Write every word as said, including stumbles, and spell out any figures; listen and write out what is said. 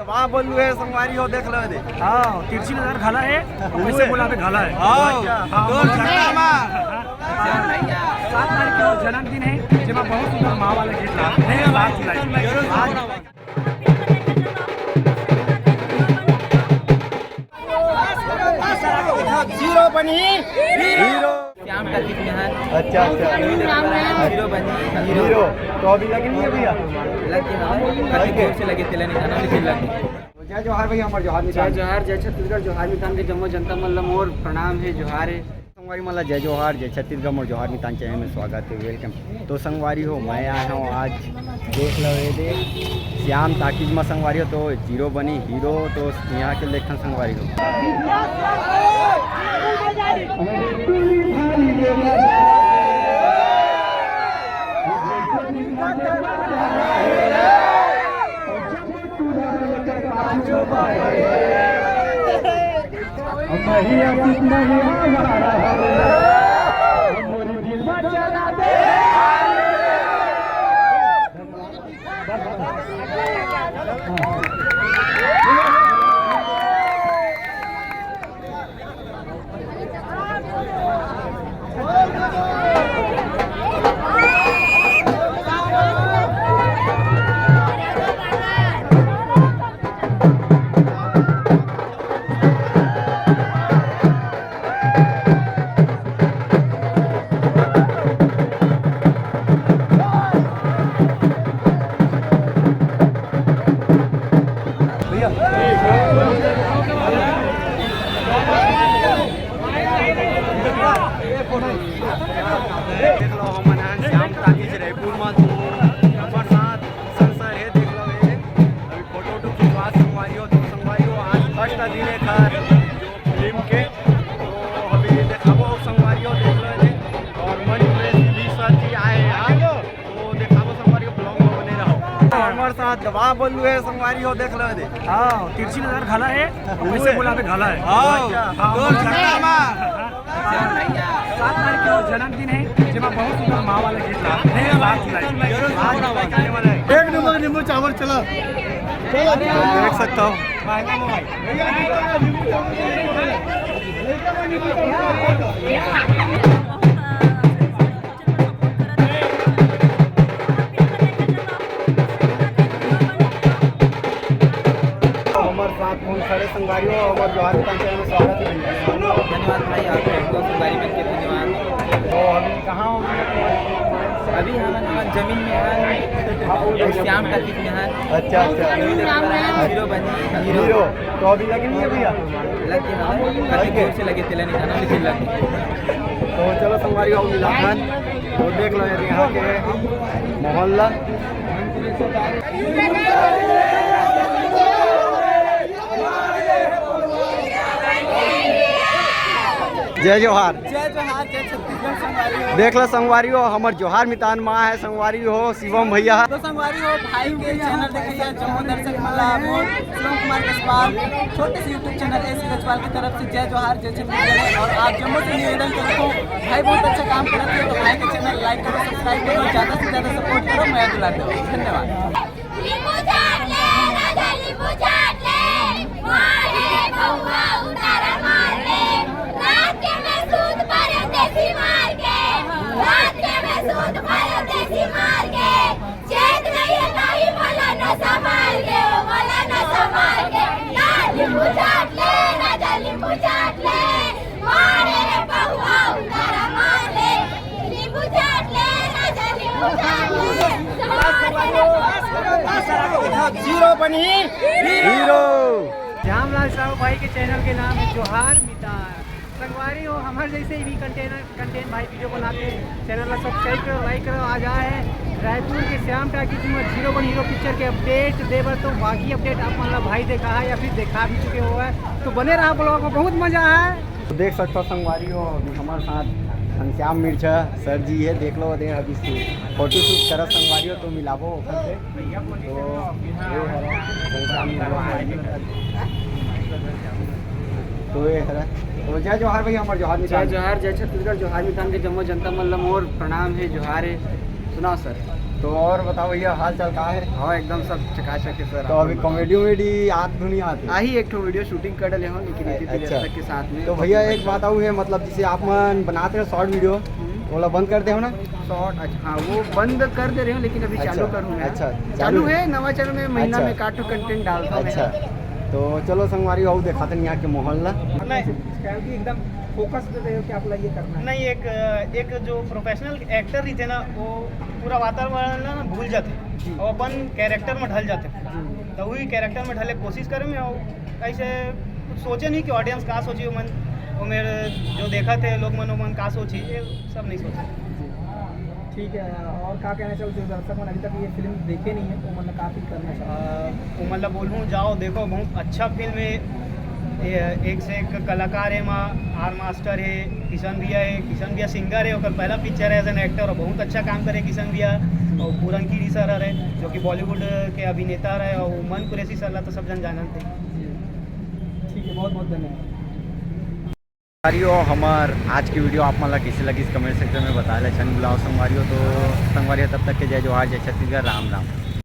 वाह बोलू है संगवारी हो, देख लो दे। हाँ, तिरछी नजर घाला है, वैसे बोला पे घाला है। हाँ, हाँ, तो वो घाला है। सात तारीख के जन्मदिन है, जेमा बहुत सुंदर माँ वाला गीत ला। सात जुलाई। आज हीरो बनी, हीरो। श्याम टॉकीज में है। अच्छा, अच्छा। हीरो बनी, हीरो। हीरो। तो अभी लगे नहीं है भैया? लग गया है। लग गया। जोर से लगे, तेला नहीं जाना, लेकिन लग गया। जय जोहार भैया, हमर जोहार जय नितान। जोहार, जय छत्तीसगढ़, जोहार नितान के जम्मो जनता मन ल मोर प्रणाम है, जोहार है। संगवारी मन ल जय जोहार, जय छत्तीसगढ़, मोर जोहार नितान चैनल में स्वागत है, welcome। तो संगवारी हो, मैं आया हूँ आज, देख लो ये दे, श्याम टॉकीज में संगवारी हो, तो जीरो बनी हीरो, तो यहाँ के देखथन संगवारी हो। भैया। देख लो, हमन आन श्याम टॉकीज रायपुर मा, तो हमर साथ संग संग हे, देख लो ये। अभी फोटो वोटो खिंचवा संगवारी हो, तो संगवारी हो, आज फर्स्ट दिन है घर जो फिल्म के, तो अभी देखाबो संगवारी हो, देख लो ये। और मनी प्रेस भी सर जी आए हैं यहाँ। तो देखाबो संगवारी हो, ब्लॉग में बने रहो। हमर साथ दबा बोलू है संगवारी हो, देख लो दे। हाँ, तिरछी नजर घाला है, वैसे बोला पे घाला है। हाँ, हाँ, तो हाँ। सात तारीख के जन्मदिन है, जेमा बहुत सुंदर माँ वाला गीत ला। सात जुलाई। एक नंबर नींबू चावल चला। चलो, देख सकता हूँ। हमर साथ बहुत सारे संगवारी हो, हमर जोहार नितान चैनल में स्वागत है भैया। धन्यवाद भाई, आप सबको संगवारी मिलके धन्यवाद। तो अभी कहाँ हो? अभी हम, हम जमीन में हैं, श्याम टॉकीज में हैं। अच्छा, अच्छा। हीरो बनी, हीरो। हीरो। तो अभी लगे नहीं है भैया? लग गया है। लग गया। जोर से लगे, तेला नहीं जाना, लेकिन लग गया। तो चलो संगवारी हो, मिलाथन। तो देख लो ये यहाँ के माहौल ला। जय जोहार। जय जोहार, जय छत्तीसगढ़ संगवारी हो। देख लो संगवारी हो, हमर जोहार मितान माँ है संगवारी हो, शिवम भैया। तो संगवारी हो, भाई के चैनल देखइया जम्मो दर्शक मन ला मोर शिवम कुमार जसवाल, छोटे से YouTube चैनल एस रजवाल की तरफ से जय जोहार, जय छत्तीसगढ़। और आप जम्मो से निवेदन करत हूँ, भाई बहुत अच्छा काम करत है, तो भाई के चैनल लाइक करो, सब्सक्राइब करो, ज्यादा से ज्यादा सपोर्ट करो, मया दुलार दो। धन्यवाद। नींबू चाट ले, राजा नींबू चाट ले, मारे बउआ उतारा मार ले, रात के मैं सूत परदेसी मार के, रात के मैं सूत परदेसी मार के, चैत नहीं है ताही बोला नशा मार के, ओ बोला नशा मार के, ना नींबू चाट ले, राजा नींबू चाट ले, मारे रे बहुआ उतारा मार ले, नींबू चाट ले, राजा नींबू चाट ले, मारे रे बहुआ उतारा मार ले। जीरो बनी हीरो। श्यामलाल साहू भाई के चैनल के नाम है जोहार मितान। संगवारी हो, हमर जैसे भी कंटेनर, कंटेंट भाई वीडियो बनाते हैं, चैनल ला सब्सक्राइब करो, लाइक करो। आज आए हैं रायपुर के श्याम टॉकीज में जीरो बनी हीरो पिक्चर के अपडेट देबर, तो बाकी अपडेट आप मन ला भाई देखा है या फिर देखा भी चुके हो है, तो बने रहा ब्लॉग में, बहुत मजा है। तो देख सकता हो संगवारी हो, अभी हमारे साथ घनश्याम मिर्जा सर जी हे, देख लो, दे अभी फोटो शूट करत संगवारी हो, तो मिलाबो ओकर से। तो ये हरा घनश्याम मिर्जा सर जी। तो ये हरा, तो जय जोहार भैया, हमर जोहार जय मितान। जोहार, जय छत्तीसगढ़, जोहार मितान के जम्मो जनता मन ल मोर प्रणाम हे, जोहार हे। सुनाओ सर। तो और बताओ भैया, हाल चाल का हे? हाँ, एकदम सब चकाचक हे सर। तो अभी कॉमेडी वॉमेडी आत धुनी आत हे? आही एक ठो वीडियो शूटिंग कर डले हो, लेकिन ए-, इतनी अच्छा। व्यस्तता के साथ में तो भैया, एक बात आऊ हे, मतलब, जैसे आप मन बनाते हो शॉर्ट वीडियो, हम्म। ओला बंद कर दे हो ना? शॉर्ट, अच्छा, हाँ, वो बंद कर दे रहे हो, लेकिन अभी अच्छा, चालू करूँ मैं। अच्छा, चालू चालू है? है, नवा चैनल में महीना अच्छा। में काटो कंटेंट डालता हूँ मैं। अच्छा, तो चलो संगवारी हो, दिखाते हैं यहाँ के माहौल ला। नहीं। क्या कि एकदम फोकस दे रहे हो कि आपला ये करना है? नहीं, एक, एक जो प्रोफेशनल एक्टर रहिथे ना, वो पूरा वातावरण ला ना भूल जाथे जी। और अपन कैरेक्टर में ढल जाथे। जी। तो वही कैरेक्टर में ढले कोशिश करे मैं, और ऐसे कुछ सोचे नहीं कि ऑडियंस का सोची, ओमन, वो मेरे जो देखथे लोग मन, ओमन का सोची, ये सब नहीं सोचे। ठीक है, और का कहना चाहूँ जो दर्शक मन अभी तक ये फिल्म देखे नहीं है, तो मतलब का फील करना चाहूँ? अ, वो मतलब बोलूँ, जाओ देखो, बहुत अच्छा फिल्म है। ये एक से एक कलाकार है, माँ आर मास्टर है, किशन भैया है, किशन भैया सिंगर है, ओकर पहला पिक्चर है एज एन एक्टर, और बहुत अच्छा काम करे किशन भैया। और पूरन कीड़ी सर है, जो कि बॉलीवुड के अभिनेता रहे, और उमन कुरैशी सर ला तो सब जन जानत हे। जी। ठीक है, बहुत बहुत धन्यवाद। संगवारी हो, हमर आज की वीडियो आप मन ला कैसे लगिस, कमेंट सेक्शन में बताए ला झन भुलाओ संगवारी हो। तो संगवारी हो, तब तक के जय जोहार, जय छत्तीसगढ़, राम राम।